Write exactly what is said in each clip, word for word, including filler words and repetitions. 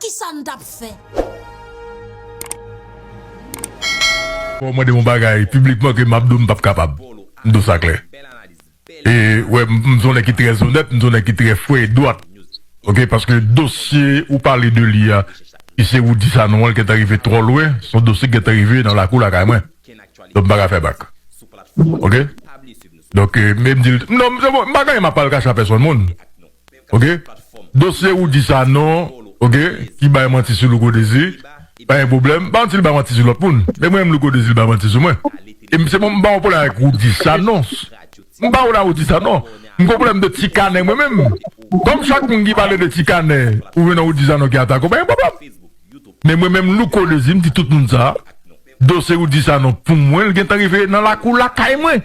Kisa n t ap fè? Fò w mande m yon bagay piblikman ke m ap di w m p ap kapab. M di w sa klè. E wè, m se yon nèg ki trè zonèt, m se yon nèg ki trè frè e dwat. Oke, paske dosye ou pale de li a, ki se Roudy Sanon an, l gentan rive twò lwen, se yon dosye ki gentan rive nan lakou lakay mwen. Donk m pa ka fè bak. Oke? Donk, men m di l, non, m pa gen anyen m ap pale kache a pèsonn moun. Oke? Dosye Roudy Sanon, oke, ki bay manti sou Louko Dezi, pa gen pwoblèm. M pa anti l bay manti sou lòt moun. Men mwen menm Louko Dezi l bay manti sou mwen. E m se bon, m pa gen pwoblèm avèk Roudy Sanon. M pa gen pwoblèm avèk Roudy Sanon. M gen pwoblèm de Ti Kanè mwen menm. Kòm chak moun ki pale de Ti Kanè, ou vin nan Roudy Sanon ki atake w, pa gen pwoblèm. Men mwen menm Louko Dezi, m di tout moun sa. Dosye Roudy Sanon pou mwen, l gentan rive nan lakou lakay mwen.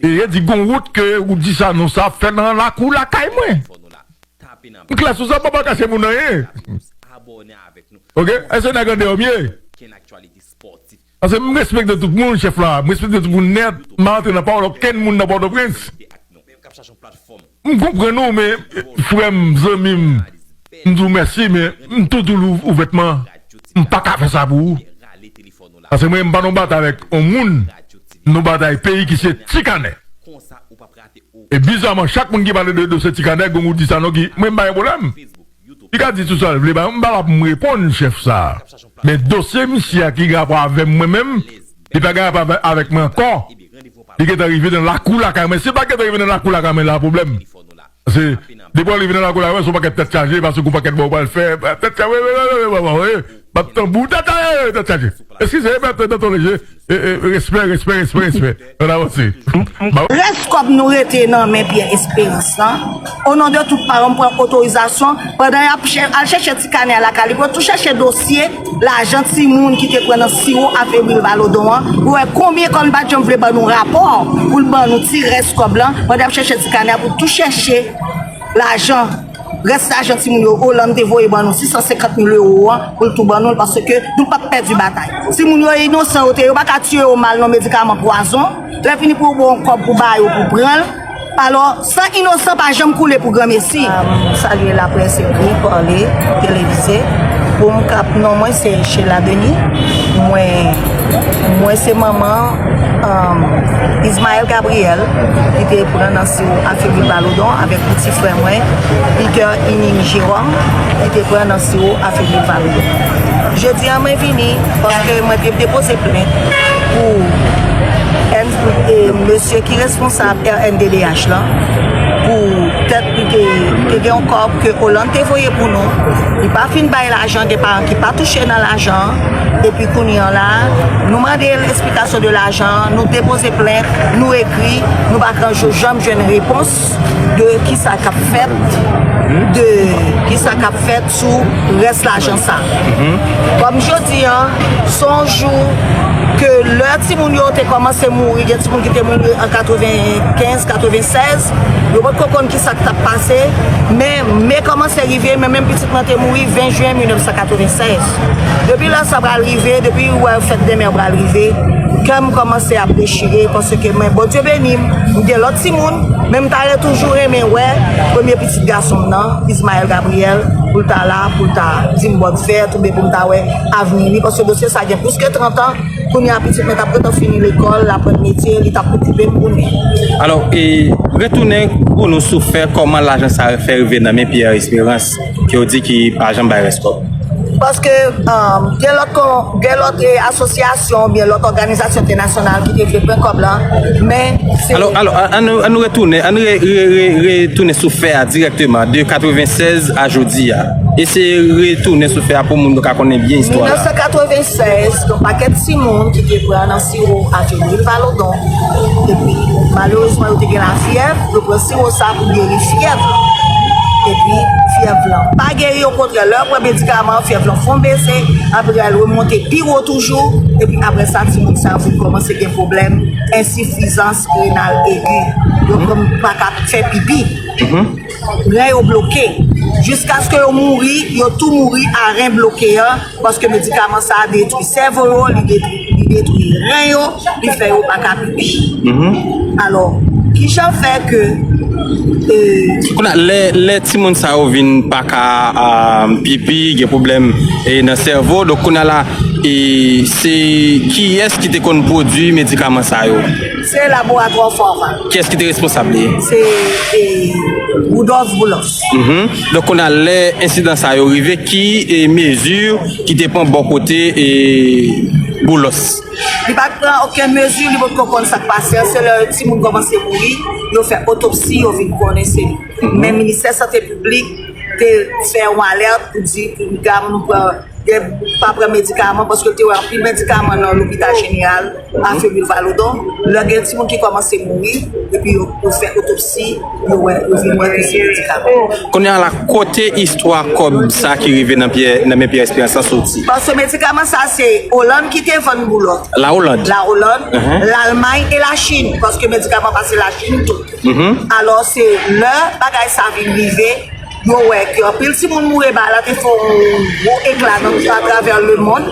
E yo di gon wout ke Roudy Sanon sa ap fè nan lakou lakay mwen. M klè sou sa, m pa kache moun anyen. Oke? Èske nèg andeyò m ye? Paske m respekte tout moun, chèf la. M respekte tout moun nèt. M pa rantre nan pawòl okenn moun nan Pòtoprens. M konprann ou, men frè m, zanmi m, m di w mèsi, men m tou di w ouvètman, m pa ka fè sa pou ou. Paske mwen, m pa nan batay avèk yon moun, m nan batay peyi ki se Ti Kanè. E bizaman, chak moun ki pale de dosye Ti Kanè, gon Roudy Sanon ki, mwen m pa gen pwoblèm. Li ka di tou sa l vle, ba, m pa la pou m reponn chèf sa a. Men dosye misye a ki gen rapò avè m mwen menm, li pa gen rapò avè, avèk mwen ankò. Li gentan rive nan lakou lakay mwen. Si l pa gentan rive nan lakou lakay mwen, la pwoblèm. Se, depi w rive nan lakou lakay mwen, se yon pakèt tèt chaje, paske gon pakèt bò w pral fè, tèt chaje, wi, wi, wi, wi, wi, wi, wi, m ap tanbou, tèt chaje, tèt chaje. Eskize, mèt, nan ton leje. E, e, respè, respè, respè, respè. Ann avanse. Ba- Rès kòb nou rete nan men Pyè Esperans lan. O non de tout paran, m pran otorizasyon. Pandan y ap chè- al chèche Ti Kanè a lakay li, pou yo tou chèche dosye lajan timoun ki te pran nan siwo a febril Valodon an, pou wè konbyen kòb, li pa t janm vle ban nou rapò, pou l ban nou ti rès kòb lan. Pandan y ap chèche Ti Kanè a, pou tou chèche lajan, rès lajan timoun yo, Hollande te voye ban nou, sis san senkant mil ewo an, pou l tou ban nou l, paske nou p ap pèdi batay. Timoun yo inosan, yo te, yo pa ka tiye yo mal, non, medikaman pwazon. Lè fini pou yo ba w yon kòb pou ba yo, pou pran l. Alò, san inosan pa janm koule pou granmesi. M salye laprès ekri, pale, televize. Pou m kap, non mwen se Sheila Denis. Mwen, mwen se manman, um, Ismaël Gabriel, ki te pran nan siwo a febril Valodon avèk ti frè mwen, Peter Ining Jérôme, ki te pran nan siwo a febril Valodon. Jodi a mwen vini paske mwen te depoze plent pou N- e, mesye ki responsab R N D D H lan, pou tèt li te, te gen yon kòb ke Hollande te voye pou nou. Li pa fin bay lajan, gen paran ki pa touche nan lajan an. Epi kounye a la, nou mande l esplikasyon de lajan an, nou depoze plent, nou ekri, nou pa janm jwenn repons de kisa k ap fèt, de kisa k ap fèt sou rès lajan sa. Kòm jodi a, se yon jou ke lè timoun yo te kòmanse mouri, gen timoun ki te mouri an katrevenkenz, katrevensèz, yo potko konn kisa k t ap pase, men me kòmanse rive, men menm pitit mwen te mouri ven jen mil nèf san katrevensèz. Depi lè sa pral rive, depi w wè fèt de mè pral rive, kè m kòmanse ap dechire, paske mwen, Bondye beni m, m gen lòt timoun, men m ta re- toujou renmen wè premye pitit gason m nan, Ismaël Gabriel, pou l ta la, pou l ta di m bòn fèt, oubyen pou m ta wè avni li, paske dosye sa gen plis ke trant an, kounye a pitit mwen t ap gentan fini lekòl, l aprann metye, li t ap okipe m pou mwen. Alò, e, retounen pou nou sou fè kòman lajan sa fè rive nan men Pierre Espérance, ke w di ki pa janm bay rès kòb. Paske, um, gen lòt kon- gen lòt, e, asosyasyon oubyen lòt òganizasyon entènasyonal ki te vle pran kòb lan, men se... Alò, alò, ann nou, ann nou retounen, ann nou re- re- re- retounen sou fè a dirèkteman, de katrevensèz a jodi a. Eseye retounen sou fè a pou moun yo ka konnen byen istwa la. Mil nèf san katrevensèz, yon pakèt timoun ki te pran nan siwo a febril Valodon. Epi, malerezman, yo te gen lafyèv, yo pran siwo sa pou geri fyèv. Epi, fyèv lan pa geri, okontrè, lè yo pran medikaman, fyèv lan fon bese, apre l remonte pi wo toujou, epi apre sa, timoun sa yo vin kòmanse gen pwoblèm ensifizans renal egi. Yo kòm pa ka fè pipi. Ren yo bloke. Jiskaske yo mouri, yo tou mouri a ren bloke an, paske medikaman sa a detwi sèvo yo, li detwi, li detwi ren yo, li fè yo pa ka pipi. Alò, Kijan fè ke e, Kounye a, lè, lè timoun sa yo vin pa ka a, pipi, gen pwoblèm e, nan sèvo, donk kounye a la, e, se kiyès ki te konn pwodui medikaman sa yo? Se laboratwa Pharma. Kiyès ki te responsab li? Se e, Rudolph Boulos. Mhm. Donk kounye a, lè ensidan sa yo rive, ki e, mezi ki te pran bò kote e, Boulos? Li pa t pran okenn mezi, li potko konn sa k pase an. Se lè timoun kòmanse mouri, yo fè otopsi, yo vin konnen se li. Men Ministè Sante Piblik te fè yon alèt pou di pou medam nou pran, gen, pa pran medikaman, paske te wè anpil medikaman nan lopital jeneral a Feumier Vallaudon. Lè gen timoun ki kòmanse mouri, epi yo, yo fè otopsi, yo wè, yo vin wè ke se medikaman. Kounye a la, kote istwa kòb sa ki rive nan Pyè, nan men Pyè Esperans lan soti? Paske medikaman sa se Oland ki te vann Boulos. La Oland. La Oland, Lalmay e Lachin, paske medikaman pase Lachin tou. Alò se lè bagay sa vin rive, yo wè ke anpil timoun mouri, bagay la te fè yon gwo ekla nan atravè lemonn,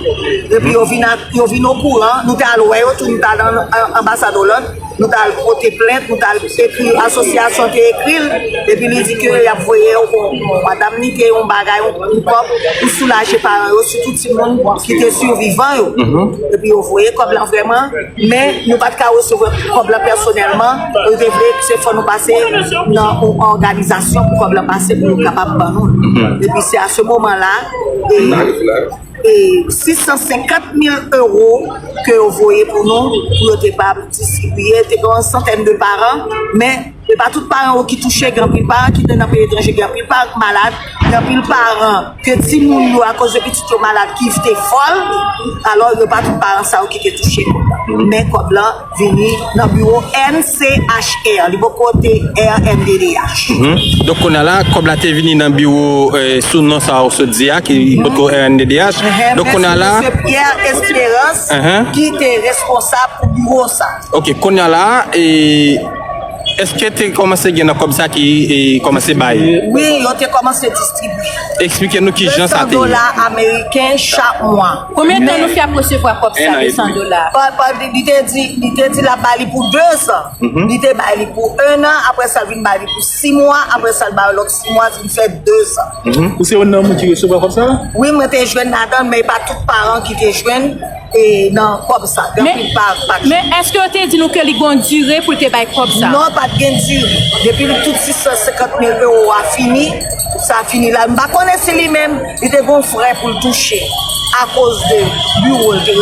epi yo vin, yo vin okouran, nou t al wè yo tou, nou t al nan anbasad Oland, nou t al pote plent, nou t al ekri, asosyasyon te ekri l, epi li di ke y ap voye yo kon, madanm li te yon bagay, yon kòb pou soulaje paran yo, sitou timoun ki te sivivan yo. Epi yo voye kòb lan vrèman, men nou pa t ka resevwa kòb lan pèsonèlman. Yo te vle se fò nou pase nan yon òganizasyon pou kòb lan pase pou yo kapab ban nou. Epi se a se moman la, e, e sis san senkant mil ewo ke yo voye pou nou, pou yo te pa distribiye, te gen yon santèn de paran, men e pa tout paran yo ki touche, gen anpil paran ki te nan peyi etranje, gen anpil paran ki malad, gen anpil paran ke timoun yo, akoz de pitit yo malad, ki te fòl. Alò, yo pa tout paran sa yo ki te touche. Men kòb lan vini nan biwo N C H R, li poko te R N D D H. Donk kounye a la, kòb la te vini nan biwo, e, sou non sa ou sot di a, ki poko R N D D H. Donk kounye a la, Mesye Pierre Esperance ki te responsab pou biwo sa. Ok, kounye a la, e, èske te kòmanse gen nan kòb sa ki, e, kòmanse bay? Wi, yo te kòmanse distribye. Eksplike nou ki jan sa te ye. Dola ameriken chak mwa. Konbyen tan nou fè ap resevwa kòb sa, de san dola? Li te di, li te di l ap ba li pou de zan. Li te bay li pou en an, apre sa l vin bay li pou sis mwa, apre sa l bay lòt sis mwa, vin fè de zan. Ou se youn nan moun ki resevwa kòb sa? Wi, mwen te jwenn ladan l, men e pa tout paran ki te jwenn e nan kòb sa. Gen anpil paran ki pa t jwenn. Men èske yo te di nou ke li gon dire pou l te bay kòb sa? Non, pa t gen dire. Depi tout sis san senkant mil ewo a fini, sa fini la. M pa konnen si li menm, li te gon frè pou l touche akoz de biwo l te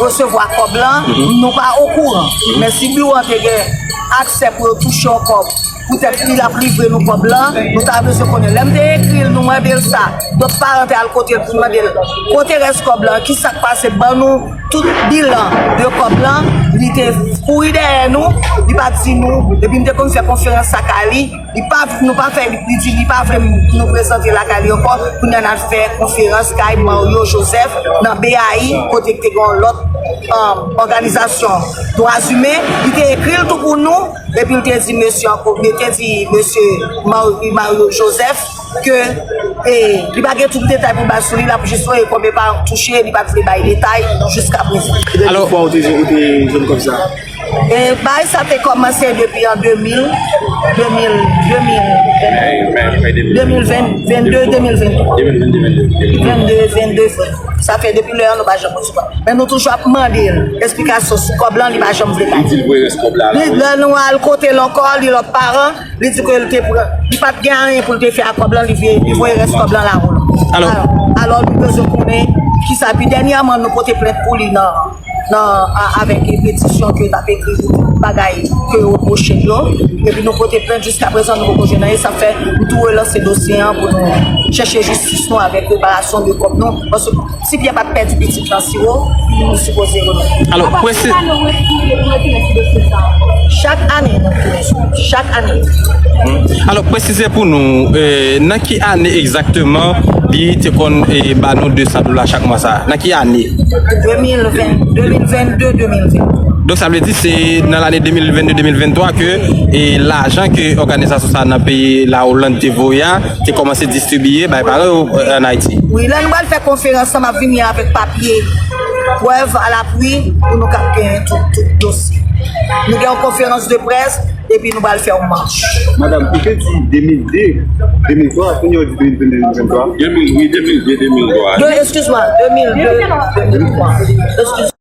resevwa kòb lan, nou pa okouran. Men si biwo an te gen aksè pou yo touche yon kòb, poutèt li l ap livre nou kòb lan, nou ta bezwen konnen. Lè m te ekri l, nou mande l sa. Dòt paran te al kote l pou mande l, kote rès kòb lan, ki sa k pase, ban nou tout bilan de kòb lan. Li te kouri dèyè nou, li pa t di nou, epi m te konn fè konferans sa kay li, li pa, nou pa fè, li di li pa vle nou prezante lakay li ankò. Kounye a n al fè konferans kay Mario Joseph nan B A I, kote ki te gen yon lòt òganizasyon dwa imen. Li te ekri l tou pou nou, epi l te di mesye ankò, li te di mesye Mario Joseph ke e, li pa gen tout detay pou bay sou li, l ap jis voye kòb e pa touche, li pa t vle bay detay jiska prezan. Alò, ki fwa ou te, ou te jwenn kòb sa? E, bagay sa te kòmanse depi an de mil, de mil, de mil, de mil ven, vennde, de mil venntwa. Vennde, vennde, vennde. Sa fè depi lè an nou pa janm resevwa. Men nou toujou ap mande l esplikasyon sou kòb lan, li pa janm vle bay. Li di l voye rès kòb la. Li, lè nou al kote l ankò, li lòt paran, li di ke li te pran, li pa t gen anyen pou l te fè ak kòb lan, li vle, li voye rès kòb lan la. Alò, alò nou bezwen konnen kisa. Pi dènyèman, nou pote plent pou li nan, nan, a, avèk petisyon ke l t ap ekri pou tout bagay ke yo repwoche l yo. Epi nou pote plent, jiska prezan nou poko jwenn anyen. Sa fè nou tou relanse dosye an pou nou chèche jistis nou avèk reparasyon de kòb nou. Paske si Pyè pa t pèdi pitit lan, siwo, nou sipoze remèt. Alò, presi- Chak ane nou tounen sou li. Chak ane. Alò, presize pou nou, e, nan ki ane egzakteman li te konn, e, ba nou de san dola chak mwa sa? Nan ki ane? De mil ven, de mil vennde, de mil ven. Donk sa vle di se nan lane de mil vennde, de mil venntwa ke, e, lajan ke òganizasyon sa nan peyi La Oland te voye a te kòmanse distribiye bay paran yo, e, ann Ayiti. Wi, lè nou pral fè konferans lan, m ap vini avèk papye, prèv alapwi pou nou kab genyen tout, tout dosye. Nou gen yon konferans de près, epi nou pral fè yon mach. Madanm, ou te di de mil de, de mil twa, kounye a ou di de mil vennde, de mil venntwa? De mil, wi, de mil de, de mil twa. De, excuse-moi, de mil de, de mil twa. Excuse.